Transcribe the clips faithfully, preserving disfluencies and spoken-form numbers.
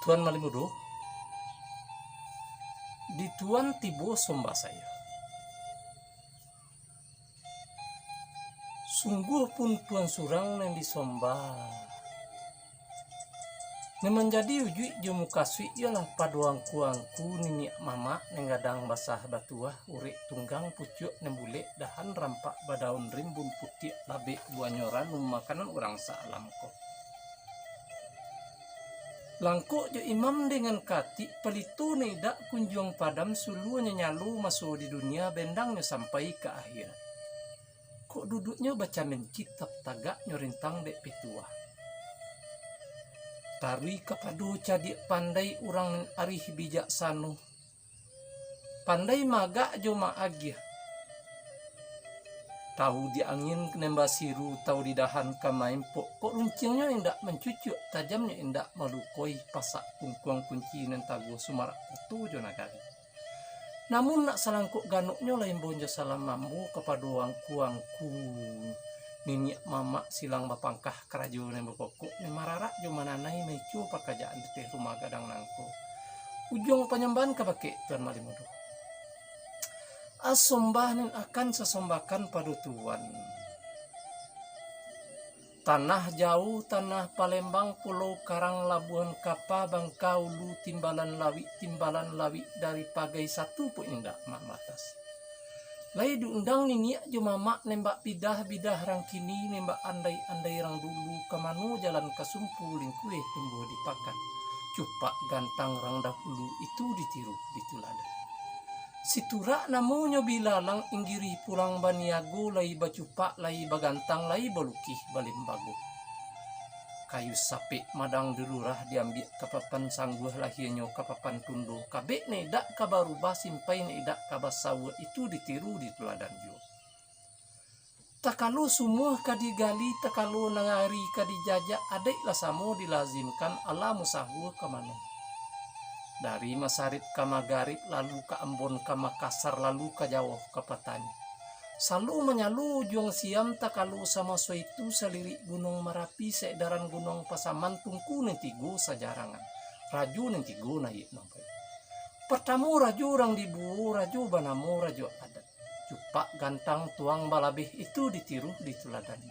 Tuan Malimudo, di Tuan tibo sombah sayo. Sungguah pun Tuan surang nan disombah. Nan manjadi ujuik jo mukasuik iyolah pado angku-angku niniak mamak nan gadang basah batuah, urek tunggang pucuak nan bulek, dahan rampak badaun rimbun putiak, labek buahnyo ranum makanan urang saalam ko. Langkok jo imam dengan katik, palito nan idak kunjuang padam, suluanyo nyalo maso di dunia, bendangnyo sampai ka akhirat. Kok duduknyo bacamin kitab, tagaknyo rintang dek pituah. Taruih kapado cadiak pandai urang nan arih bijaksano. Pandai maagak jo maagiah. Tahu di angin nan basiru, tahu di dahan ka maimpok. Kok runcingnyo indak mancucuak, tajamnyo indak malukoi, pasak kungkuang kunci nan taguah sumarak kuto jo nagari. Namun nak salangkok ganoknyo lah imbau jo salam ambo kapado angku-angku niniak mamak silang bapangkah karajo nan bapokok, nan mararak jo mananai maico pakarajaan di ateh rumah gadang nangko. Ujuang panyambahan ka bakeh Tuan Malimudo. Asombah nan akan sasombahkan pado Tuan. Tanah Jauh, Tanah Palembang, Pulau Karang, Labuhan Kapa, Bangka Ulu, Timbalan Lawik, Timbalan Lawik, dari pagai satu pun indak mamatas. Lai diundang niniak jo mamak, nembak bidah, bidah rang kini, nembak andai, andai rang dulu, ka mano jalan ka sumpu, lingkuih tumbuah di pakan, cupak gantang rang dahulu, itu ditiru, dituladan. Siturak namonyo bilalang, inggirih pulang baniago, lai bacupak, lai bagantang, lai balukih balimbago. Kayu sapek madang dilurah, diambiak ka papan sangguah, lahianyo ka papan tundo, kabek nan idak ka barubah, simpai nan idak ka basawa, itu ditiru, dituladan juo. Takalo sumuah ka digali, takalo nagari ka dijajak, adaik lah samo dilazimkan, alah musahua ka mano. Dari Masarip ka Magarib, lalu ka Ambon, ka Makassar, lalu ka Jawoh, ka Patani. Salo manyalo ujuang Siam, takalo samaso itu salirik Gunuang Marapi, saedaran Gunuang Pasaman, tungku nan tigo sajarangan, rajo nan tigo naiak nan baiak. Partamo rajo urang dibuo, rajo banamo Rajo Adat. Cupak gantang tuang balabeh, itu ditiru, dituladan.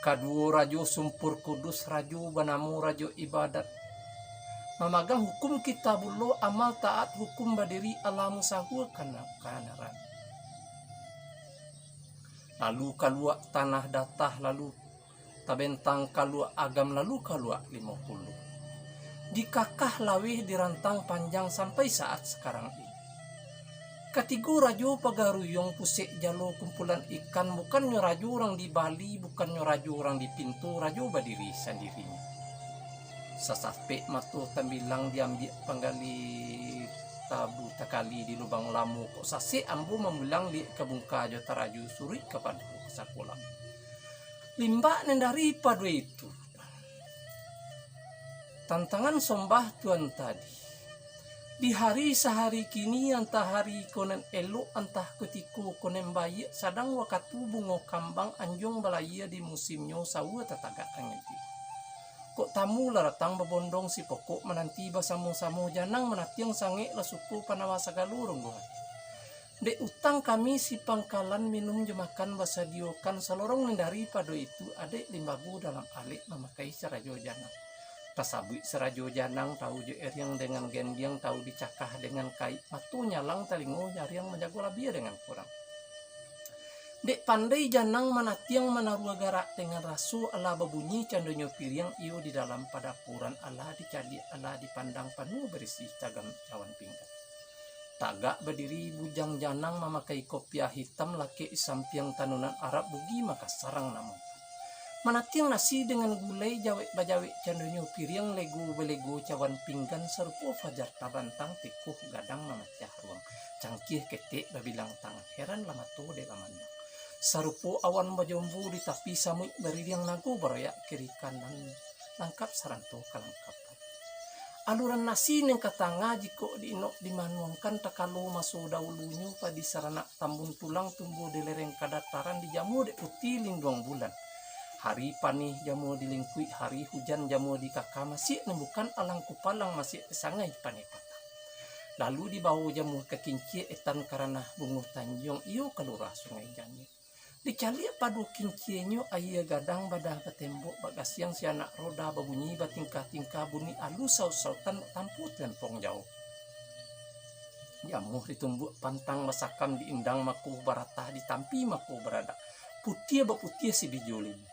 Kaduo rajo Sumpur Kudus, rajo banamo Rajo Ibadat. Mamagang hukum Kitabullah, amal taat, hukum badiri, alah musahua kana-, kanaran. Lalu kaluak Tanah Datah, lalu tabentang kaluak Agam, lalu kaluak Limo Puluah. Dikakah laweh dirantang panjang sampai saat sakarang ini. Katigo rajo pagaruyuang, pusek jalo kumpulan ikan, bukannyo rajo urang di Bali, bukannyo rajo urang di Pinto, rajo badiri sandirinyo. Sasapek mato tambilang diambiak panggali tabu, takali di lubang lamo, kok sasek ambo mambilang, liek ka bungka jo tarajo, suruik ka pado ka sakolah. Limbak nan daripado itu, tantangan sombah Tuan tadi. Di hari sahari kini, antah hari ko nan elok, antah kutiko ko nan baiak, sadang wakatu bungo kambang, anjuang balayia di musimnyo, sawa tatagak angin tibo. Kok tamu lah datang babondong, si pokok mananti basamo-samo, janang manatiang sangek, lah suko panawa sagalo ronggo ati. Dek utang kami si pangkalan, minum jo makan basadiokan, salorong nan daripado itu, adaik limbago dalam alek mamakai sarajo janang. Tasabuik sarajo janang, tahu jo eriang dengan gendiang, tahu dicakah dengan kaik, mato nyalang, talingo nyariang, manjago labia dengan kurang. Dek pandai janang manatiang manarua garak, dengan raso alah babunyi candonyo piriang, iyo di dalam padapuran alah dicaliak, alah dipandang, panuah barisi cagam cawan pinggan. Tagak badiri bujang janang mamakai kopiah hitam, lakek di sampiang tanunan Arab, Bugih Makasarang namo. Manatiang nasi dengan gulai, jawek bajawek candonyo piriang, lego balego cawan pinggan, sarupo fajar tabantang, tikuh gadang mamacah ruang, cangkih ketek babilang tangan, heran lah mato dek bamandang. Sarupo awan bajombu di tapi, samuik baririang, nago baroyak kiri kanan, langkap saranto kalangkapan. Aluran nasi nan ka tangah, jikok di-inok dimanuangkan, takalo maso dahulunyo, padi saranak tambun tulang, tumbuah di lereng kadataran, dijamua dek puti linduang bulan. Hari paneh jamua di lingkuik, hari hujan jamua di kaka, masiak nan bukan alang kupalang, masiak sangai paneh patang. Lalu dibawo jamua ka kincia, etan ka ranah bungo tanjuang, iyo ka lurah Sungai Jangin. Dicaliak pado kincianyo, aia gadang badah batembok, bak gasiang si anak roda, babunyi batingkah-tingkah, bunyi alun saut-sautan, bak tampuah telempong jauah. Jamuah ditumbuak pantang, basakam di indang mako baratah, ditampi mako baradak, putiah bak putiah sibijo limo.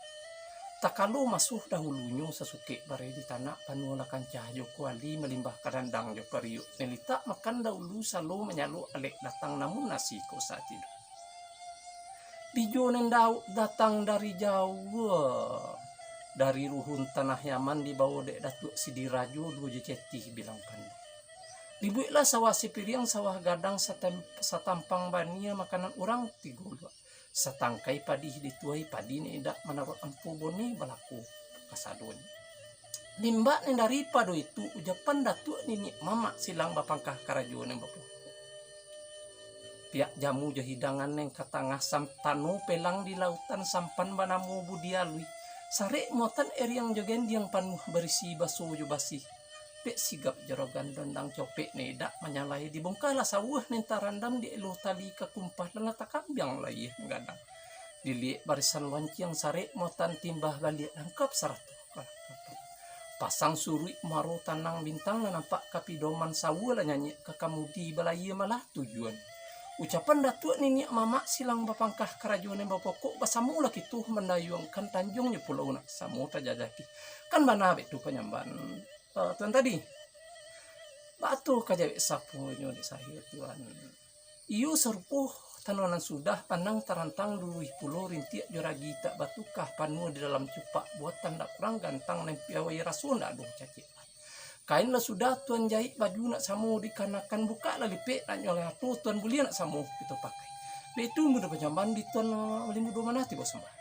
Takalo maso dahulunyo, sasukek barai di tanak, panuah lah kancah jo kuali, malimbah ka dandang jo pariuak, nan litak makan dahulu, salo manyalo alek datang, namun nasi kok satido. Bijo nan dauak datang dari jauah, dari ruhun tanah Yaman, dibawo dek Datuak Sidirajo, duo jo cetih bilang pandai. Dibueklah sawah sipiriang, sawah gadang satam-, satampang bania, makanan urang tigo luak. Satangkai padi dituai, padi nan indak manaruak ampu, boneh balaku kasadonyo. Limbak nan daripado itu, ucapan Datuak Niniak Mamak Silang Bapangka Karajo nan Bapokok. Piak jamu jo hidangan nan ka tangah, sam-, tano pelang di lautan, sampan banamo Budi Alui. Sarek muatan eriang jo gendiang, panuah barisi baso jo basi. Pek sigap jorogan dondang, copek nan indak manyalai, dibongkalah sawah nan tarandam, di eloh tali ka kumpah, nan lah takambiang layia nan gadang. Diliek barisan luanciang, sarek muatan timbah baliak, langkap sarato kalangkapan. Pasang suruik muaro tanang, bintang lah nampak ka pidoman, sawah lah nyanyiak ka kamudi, balayia malah tujuan. Ucapan Datuak Niniak Mamak Silang Bapangka Karajo nan Bapokok, basamo lah kito mandayuangkan, tanjuang jo pulau nan samo tajajaki. Kan bana baitu panyambahan, eh, Tuan tadi? Baa tu ka jawek saponyo dek sayo, Tuan? Iyo sarupo tano nan sudah, panang tarantang, luruih pulo rintiak jo ragi tak batukah, panuah di dalam cupak, buatan dak kurang gantang, nan piawai raso ndak doh cacek. Kain lah sudah Tuan jahik, baju nak samo dikanakan, bukak lah lipek, nak nyoleh ato, Tuan buliah nak samo kito pakai. Baitu mudo panyambahan di Tuan, eh, Malimudo Manah tibo sambah.